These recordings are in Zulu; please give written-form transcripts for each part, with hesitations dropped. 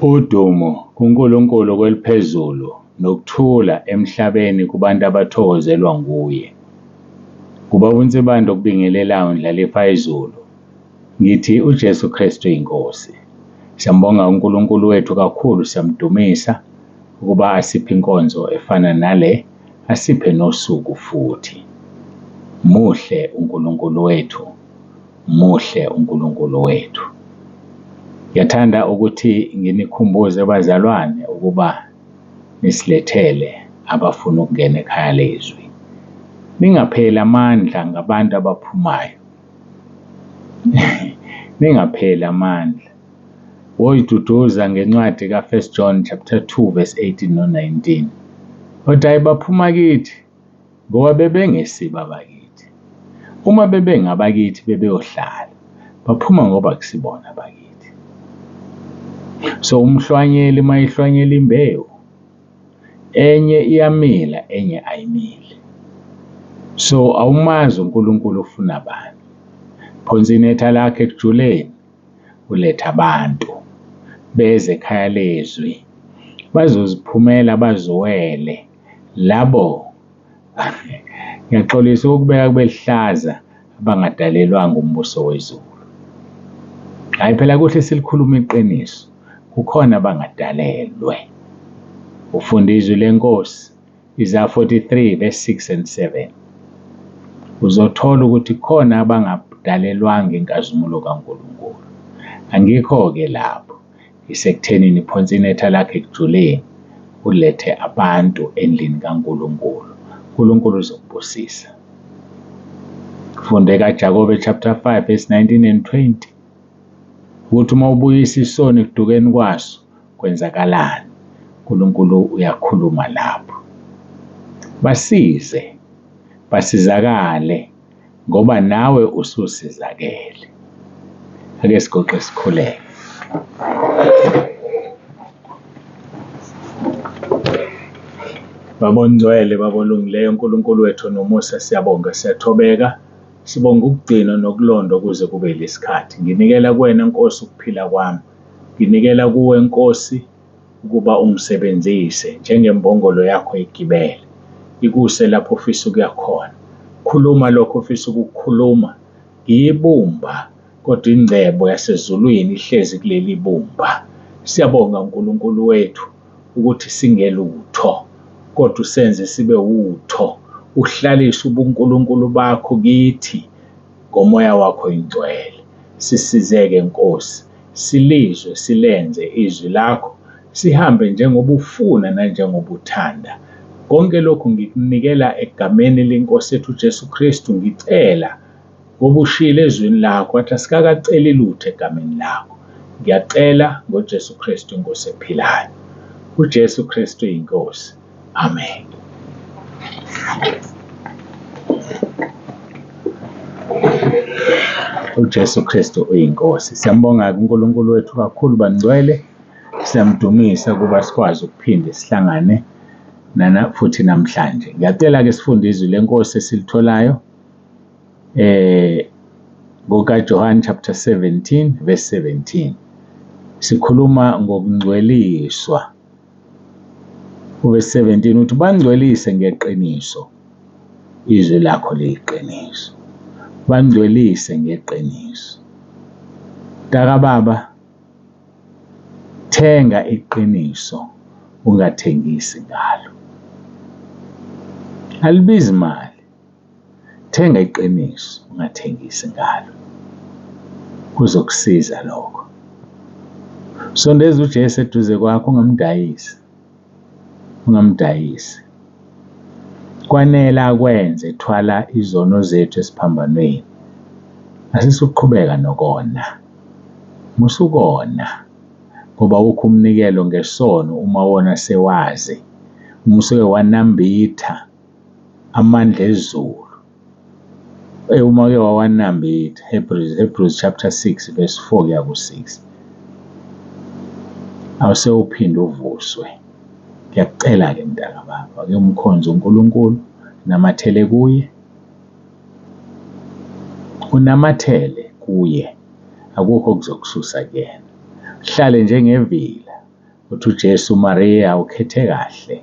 Udumo kuNkulunkulu kweliphezulu nokuthula emhlabeni kubantu abathokozelwa nguye. Ubaba uNsibande okubingelelayo Ndlalifa yezulu. Ngithi uJesu Kristu uyinkosi. Siyambonga uNkulunkulu wethu kakhulu, siyamdumisa ukuba asiphe inkonzo efana nale, asiphe nosuku futhi. Muhle uNkulunkulu wethu, muhle uNkulunkulu wethu. Ngiyathanda ukuthi nginikhumbuze bazalwane ukuba nisilethele abafuna ukungena ekhaya lezwi. Ningapheli amandla ngabantu abaphumayo. Ningapheli amandla. Woyiduduza ngencwadi ka-1 John chapter 2 verse 18 no-19. Kodwa hhayi baphuma kithi ngoba bebengesibo abakithi. Uma bebengabakithi bebeyohlala. Baphuma ngoba akusibona abakithi. So umhlwanyeli uma ehlwanyela imbewu, enye iyamila, enye ayimili. So awumazi uNkulunkulu ufuna bani. Phonsa inetha lakho ekujuleni, ulethe abantu beze ekhaya lezwi, bazoziphumela baziwele labo. Ngiyaxolisa ukukubeka kube lihlaza, abangadalelwanga umbuso wezulu. Hhayi phela kuhle silikhulume iqiniso, kukhona abangadalelwe. Ufunda izwi lenkosi, Isaiah 43 verse 6 and 7. Uzothola ukuthi khona abangadalelwanga inkazimulo kaNkulunkulu. Angikho-ke lapho, isekuthenini phonsa inetha lakho ekujuleni, ulethe abantu endlini kaNkulunkulu. uNkulunkulu uzokubusisa. Funde kaJakobe chapter 5 verse 19 and 20 ukuthi uma ubuyisa isono ekudukeni kwaso kwenzakalani. uNkulunkulu uyakhuluma lapho. Basize, basizakale ngoba nawe ususizakele. Ake siguqe sikhuleke. Baba ongcwele, Baba olungileyo, uNkulunkulu wethu nomusa, siyabonga, siyathobeka. Sibonga ukugcinwa nokulondwa kuze kube lesikhathi. Nginikela kuwena Nkosi ukuphila kwami. Nginikela kuwe Nkosi ukuba ungisebenzise njengembongolo yakho igibele. Ikuse lapho ofisa ukuya khona. Khuluma lokho ofisa ukukukhuluma. Ngiyibumba kodwa ingcebo yasezulwini ihlezi kuleli bumba. Siyabonga uNkulunkulu wethu ukuthi singelutho kodwa usenze sibe wutho. Uhlalise ubuNkulunkulu bakho kithi ngomoya wakho oyingcwele. Sisizeke Nkosi, silizwe silenze izwi lakho, sihambe njengoba ufuna nanjengoba uthanda. Konke lokhu ngikunikela egameni lenkosi yethu uJesu Kristu, ngicela ngoba ushilo ezwini lakho wathi asikakaceli lutho egameni lakho. Ngiyacela ngoJesu Kristu inkosi ephilayo. UJesu Kristu uyinkosi. Amen. UJesu Kristu uyinkosi. Siyambonga-ke uNkulunkulu wethu kakhulu bangcwele. Siyamdumisa ukuba sikwazi ukuphinde sihlangane nana futhi namhlanje. Ngiyacela-ke sifunde izwi lenkosi esilitholayo ngokaJohane chapter 17 verse 17. Sikhuluma ngokungcweliswa. Uverse 17 uthi bangcwelise ngeqiniso, izwi lakho liyiqiniso. Bangcwelise ngeqiniso. Mntakababa, thenga iqiniso ungathengisi ngalo. Alibizi mali. Thenga iqiniso ungathengisi ngalo. Kuzokusiza lokho. Sondeza uJesu eduze kwakho ungamdayisi. Ungamdayisi. Kwanele akwenze thwala izono zethu esiphambanweni. Asisuqhubeka nokona. Musukona ngoba awukho umnikelo ngesono uma wona sewazi. Uma usuke wanambitha amandla ezulu. Uma uke wawanambitha, Hebrews, Hebrews chapter 6 verse 4 kuya ku-6. Awusewuphinde uvuswe. Ngiyakucela-ke mntakababa, ake umkhonze uNkulunkulu, namathele kuye. Unamathele kuye, akukho okuzokususa kuyena. Uhlale njengevila. Uthi uJesu, Mariya, ukhethe kahle,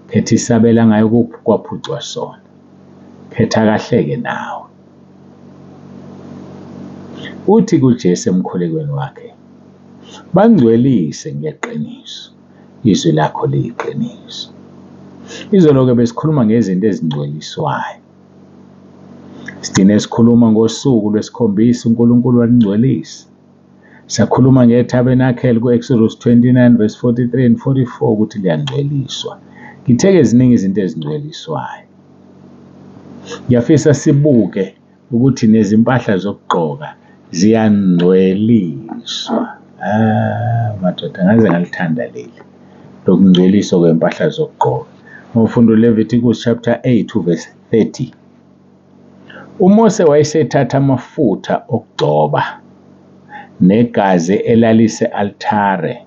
khetha isabelo angayikwaphucwa sona. Khetha kahle-ke nawe. Uthi kuJesu emkhulekweni wakhe, bangcwelise ngeqiniso, izwi lakho liyiqiniso. Izolo-ke besikhuluma ngezinto ezingcweliswayo. Sigcine sikhuluma ngosuku lwesikhombisa uNkulunkulu walungcwelisa. Sakhuluma ngetabernakele ku-Exodus 29 verse 43 and 44 ukuthi liyangcweliswa. Ngithe-ke ziningi izinto ezingcweliswayo. Ngiyafisa sibuke ukuthi nezimpahla zokugqoka ziyangcweliswa. Ah, madoda, ngaze ngalithanda leli lokungcweliswa kwempahla zokugqoka. Uma ufunda uLeviticus chapter 8 verse 30. UMose wayesethatha amafutha okugcoba negazi elalise-altare,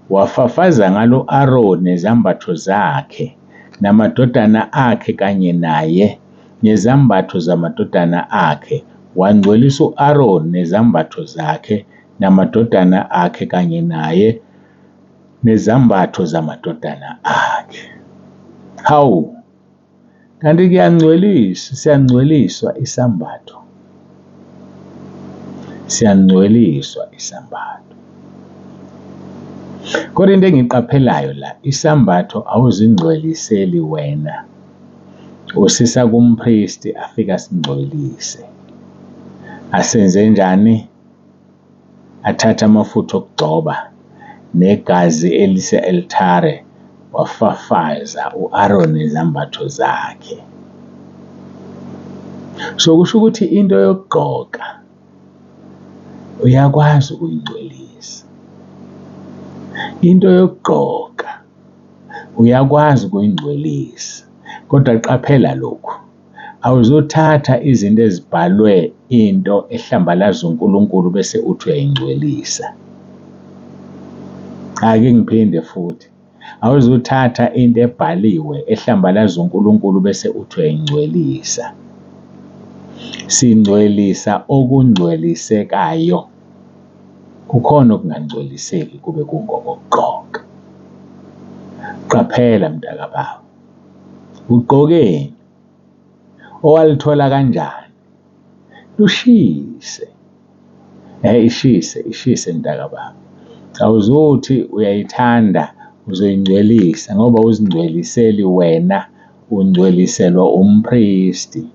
wafafaza ngalo u-Aroni nezambatho zakhe, namadodana akhe kanye naye, nezambatho zamadodana akhe. Wangcwelisa u-Aroni nezambatho zakhe, namadodana akhe kanye naye, nezambatho zamadodana akhe. Hawu, kanti kuyangcwelisa, siyangcweliswa isambatho. Siyangcweliswa isambatho. Kodwa into engiqaphelayo la, isambatho awuzingcweliseli wena. Usisa kumpristi afike asingcwelise. Asenze njani? Athathe amafutha okugcoba negazi elise-altare wafafaza u-Aaron nezambatho zakhe. So kusho ukuthi into yokugqoka uyakwazi ukuyingcwelisa. Into yokugqoka uyakwazi ukuyingcwelisa. Kodwa qaphela lokhu, awuzothatha izinto ezibhalwe into ehlambalaza uNkulunkulu bese uthi uyayingcwelisa. Ake ngiphinde futhi. Awuzuthatha into ebhaliwe ehlambalaza uNkulunkulu bese uthi uyayingcwelisa. Singcwelisa okungcwelisekayo. Kukhona okungangcweliseki kube kungokokugqoka. Qaphela mntakababa. Ugqokeni? Owalithola kanjani? Lushise. Ishise, ishise mntakababa. Awuzuthi uyayithanda uzoyingcwelisa ngoba uzingcweliseli wena, ungcweliselwa umpristi.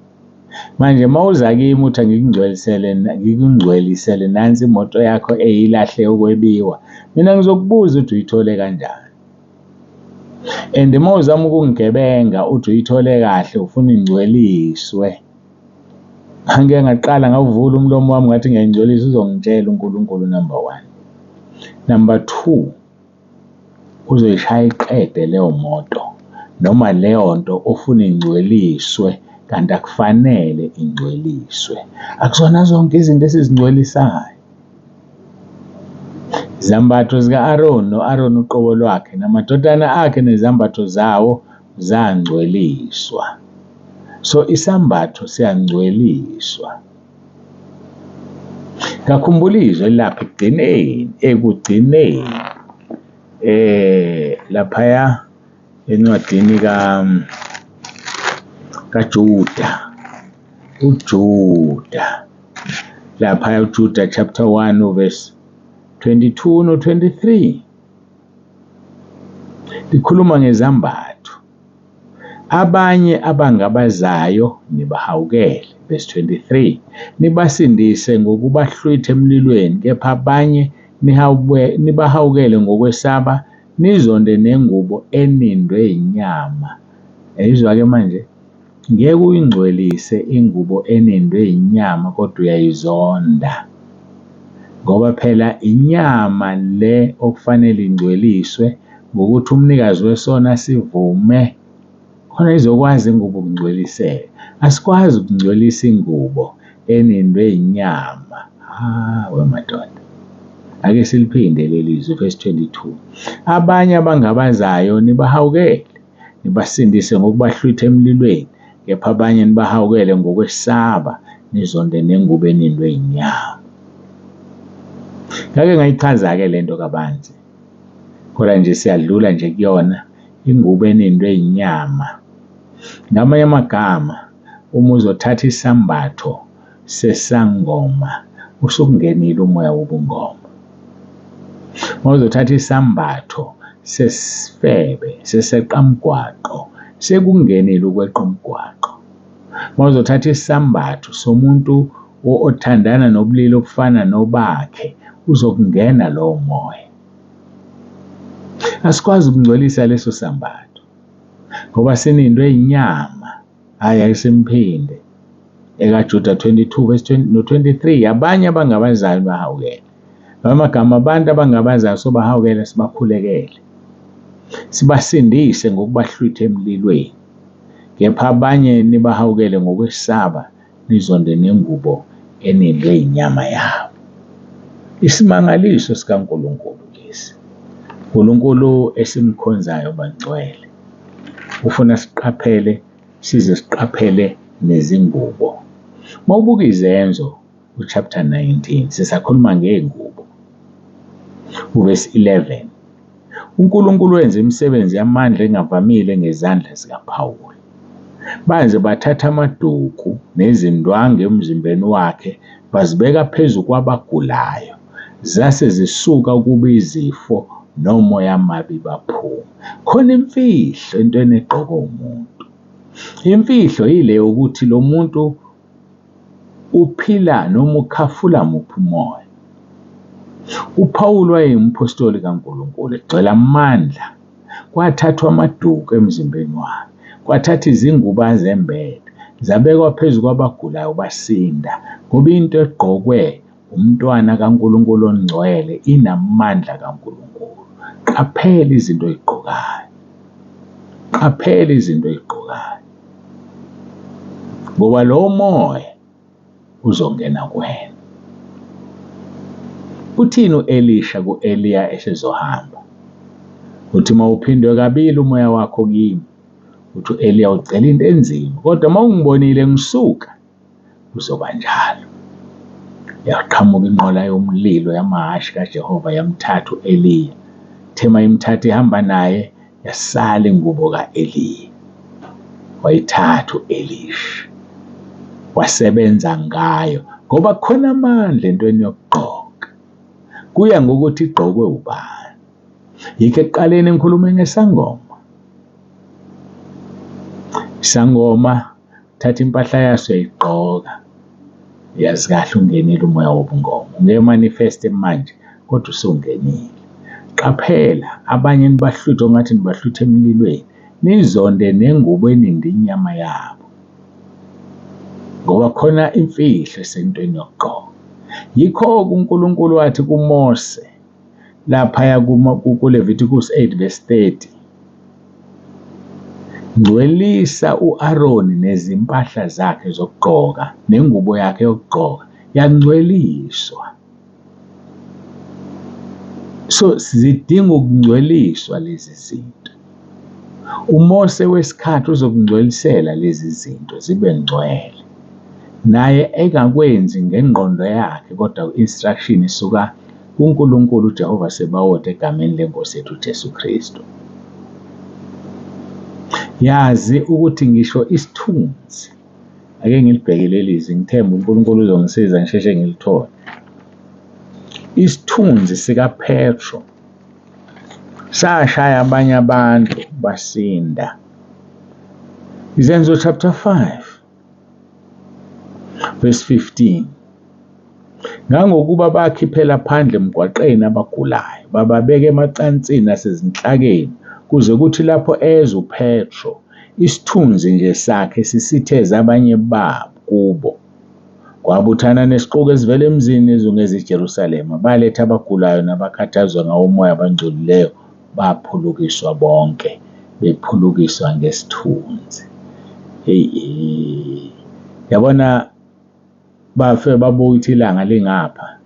Manje uma uza kimi uthi angikungcwelisele, ngikungcwelisele nansi imoto yakho eyilahle ukwebiwa, mina ngizokubuza ukuthi uyithole kanjani. And uma uzama ukungigebenga uthi uyithole kahle ufuna ingcweliswe, ngike ngaqala ngawuvula umlomo wami ngathi ngiyayingcwelisa, uzongitshela uNkulunkulu number one. Number two, uzoyishaya iqede leyo moto noma leyo nto ofuna ingcweliswe kanti akufanele ingcweliswe. Akusona zonke izinto esizingcwelisayo. Izambatho zika-Aroni no-Aroni uqobo lwakhe namadodana akhe nezambatho zawo zangcweliswa. So isambatho siyangcweliswa. Ngakhumbula izwi elilapha ekugcineni, ekugcineni laphaya encwadini kaJuda, uJuda laphaya uJuda chapter 1 verse 22 no 23 likhuluma ngezambatho. Abanye abangabazayo nibahawukele, verse 23, nibasindise ngokubahlwitha emlilweni, kepha abanye nibahawukele ngokwesaba, nizonde nengubo enindwe inyama. Yayizwa-ke manje? Ngeke uyingcwelise ingubo enindwe inyama kodwa uyayizonda. Ngoba phela inyama le okufanele ingcweliswe ngokuthi umnikazi wesona sivume khona izokwazi ingubo ukungcweliseka. Asikwazi ukungcwelisa ingubo enindwe inyama. Ah, we madoda. Ake siliphinde leli zwi, verse 22. Abanye abangabazayo nibahawukele, nibasindise ngokubahlwitha emlilweni, kepha abanye nibahawukele ngokwesaba, nizonde nengubo enindwe inyama. Ngake ngayichaza-ke le nto kabanzi. Kodwa nje siyadlula nje kuyona ingubo enindwe inyama. Ngamanye amagama, uma uzothatha isambatho sesangoma, usukungenile umoya wobungoma. Uma uzothatha isambatho sesifebe, seseqamgwaqo, sekungenile ukweqa umgwaqo. Uma uzothatha isambatho somuntu othandana nobulili obufana nobakhe, uzokungena lowo moya. Asikwazi ukungcwelisa leso sambatho ngoba sinindwe inyama. Hhayi, ake simphinde. EkaJuda 22 verse 20 no-23, abanye abangabazayo bahawukele. Ngamagama abantu abangabazayo sobahawukele, sibakhulekele, sibasindise ngokubahlwitha emlilweni. Kepha abanye nibahawukele ngokwesaba, nizonde nengubo enindwe inyama yabo. Isimangaliso sikaNkulunkulu lesi. uNkulunkulu esimkhonzayo bangcwele ufuna siqaphele, size siqaphele nezingubo. Mawubuka izenzo uchapter 19 sisakhuluma ngey'ngubo, uvesi 11, uNkulunkulu wenza imisebenzi yamandla engavamile ngezandla zikaPawulu. Baze bathatha amaduku nezindwangu emzimbeni wakhe bazibeka phezu kwabagulayo, zase zisuka kubo izifo nomoya amabi baphuma. Khona imfihlo entweni egqokwa umuntu. Imfihlo yile yokuthi lo muntu uphila noma ukhafula muphi umoya. UPawulu wayengumphostoli kaNkulunkulu egcwele amandla. Kwathathwa amaduku emzimbeni wakhe, kwathathwa izingubo azembethe, zabekwa phezu kwabagulayo basinda. Ngoba into egqokwe umntwana kaNkulunkulu ongcwele inamandla kaNkulunkulu. Qaphela izinto oyigqokayo. Qaphela izinto oyigqokayo. Ngoba lo moya uzongena kuwena. Uthini u-Elisha ku-Eliya esezohamba? Uthi uma uphindwe kabili umoya wakho kimi, uthi u-Eliya ucela into enzima, kodwa uma ungibonile ngisuka, kuzoba njalo. Yaqhamuka inqola yomlilo yamahhashi kaJehova yamthatha u-Eliya. Thema imthatha ihamba naye, yasala ingubo ka-Eliya. Wayithatha u-Elisha wasebenza ngayo ngoba khona amandla entweni yokugqoka. Kuya ngokuthi igqokwe ubani. Yikho ekuqaleni ngikhulume ngesangoma. Isangoma thatha impahla yaso uyayigqoka. Yazi kahle ungenile umoya wobungoma. Ungeke manifeste manje kodwa usungenile. Qaphela abanye nibahlwithe ongathi nibahlwithe emlilweni. Nizonde nengubo eninde inyama yabo. Ngoba khona imfihlo esentweni yokugqoka. Yikho-ke uNkulunkulu wathi kuMose laphaya kuLeviticus 8 verse 30, ngcwelisa u-Aroni nezimpahla zakhe zokugqoka nengubo yakhe yokugqoka yangcweliswa. So zidinga ukungcweliswa lezi zinto. UMose wesikhathi uzokungcwelisela lezi zinto zibe ngcwele. Naye engakwenzi ngengqondo yakhe kodwa instruction isuka kuNkulunkulu uJehova Sebawoti egameni lenkosi yethu uJesu Kristu. Yazi ukuthi ngisho isithunzi, ake ngilibheke leli zwi, ngithembe uNkulunkulu uzongisiza ngisheshe ngilithole. Isithunzi sikaPetro sashaya abanye abantu basinda. Izenzo chapter 5 verse 15. Ngangokuba bakhiphela phandle emgwaqeni abagulayo, bababeka emacansini nasezinhlakeni, kuze kuthi lapho eza uPetro, isithunzi nje sakhe sisitheze abanye babo kubo. Kwabuthana nesixuku esivela emizini ezungeze iJerusalema, baletha abagulayo nabakhathazwa ngawomoya abangcolileyo, baphulukiswa bonke, bephulukiswa ngesithunzi. Hey, yabona bafe babuka ukuthi ilanga lingapha,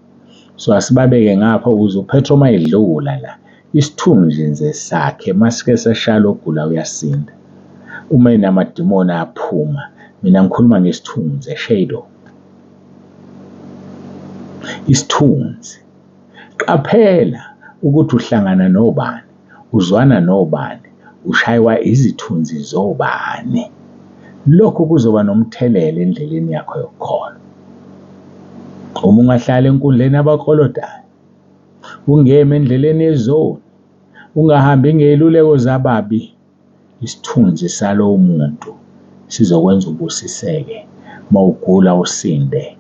so asibabeke ngapha ukuze uPetro uma edlula la, isithunzi nje sakhe masike seshala ogula uyasinda. Uma enamadimoni aphuma. Mina ngikhuluma ngesithunzi, a shadow. Isithunzi. Qaphela ukuthi uhlangana nobani. Uzwana nobani? Ushaywa izithunzi zobani? Lokhu kuzoba nomthelela endleleni yakho yokukholwa. Uma ungahlala enkundleni yabaklolodayo, ungemi endleleni yezoni, ungahambi ngey'luleko zababi, isithunzi salowo muntu sizokwenza ubusiseke. Mawugula usinde,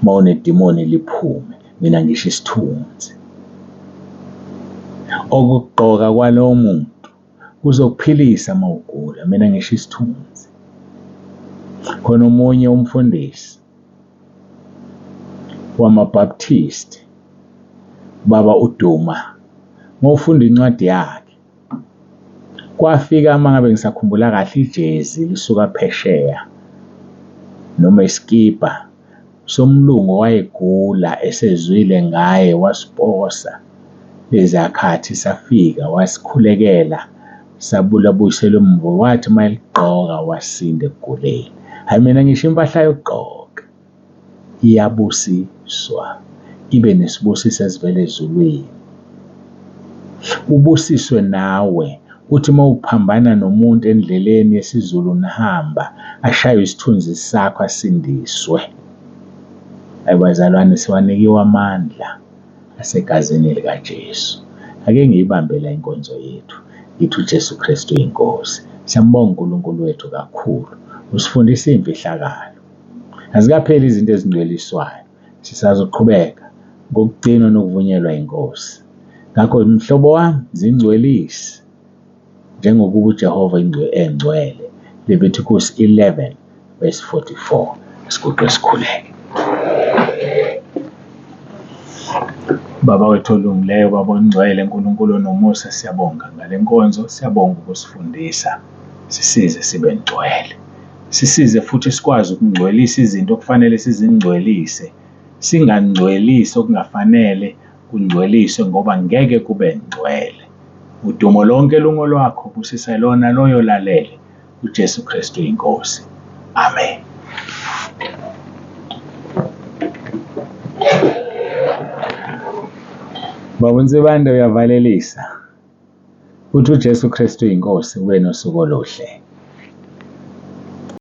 mawunedimoni liphume. Mina ngisho isithunzi. Okugqoka kwalowo muntu kuzokuphilisa mawugula. Mina ngisho isithunzi. Khona omunye umfundisi wamaBaptist, Baba uDuma, mawufunda incwadi yakhe, kwafika uma ngabe ngisakhumbula kahle ijezi lisuka phesheya noma isikibha somlungu owayegula esezwile ngaye wasiposa. Leziyakhathi safika wasikhulekela buyiselwa emuva. Wathi uma eligqoka wasinda ekuguleni. Hhayi mina ngisho impahla yokugqoka iyabusiswa, ibe nesibusiso esivela ezulwini. Ubusiswe nawe uthi uma uphambana nomuntu endleleni yesiZulu nihamba, ashaywe isithunzi sakho asindiswe. Ayi bazalwane, siwanikiwe amandla asegazini likaJesu. Ake ngiyibambe la inkonzo yethu, ngithi uJesu Kristu uyinkosi. Siyambonga uNkulunkulu wethu kakhulu, usifundisa iy'mfihlakalo. Azikapheli izinto ezingcweliswayo, sisazoqhubeka ngokugcinwa nokuvunyelwa inkosi. Ngakho mhlobo wami, zingcwelise njengokuba uJehova engcwele. Leviticus 11 verse 44. Siguqe sikhuleke. Baba wethu olungileyo, Baba ongcwele, Nkulunkulu onomusa, siyabonga ngale nkonzo, siyabonga ukusifundisa. Sisize sibe ngcwele. Sisize futhi sikwazi ukungcwelisa izinto okufanele sizingcwelise. Singangcwelisi okungafanele kungcweliswe ngoba ngeke kube ngcwele. Udumo lonke lungolwakho, busisa lona loyo olalele. uJesu Kristu iNkosi. Amen. Baba uNsibande uyavalelisa. Uthi uJesu Kristu iNkosi, ube nosuku oluhle.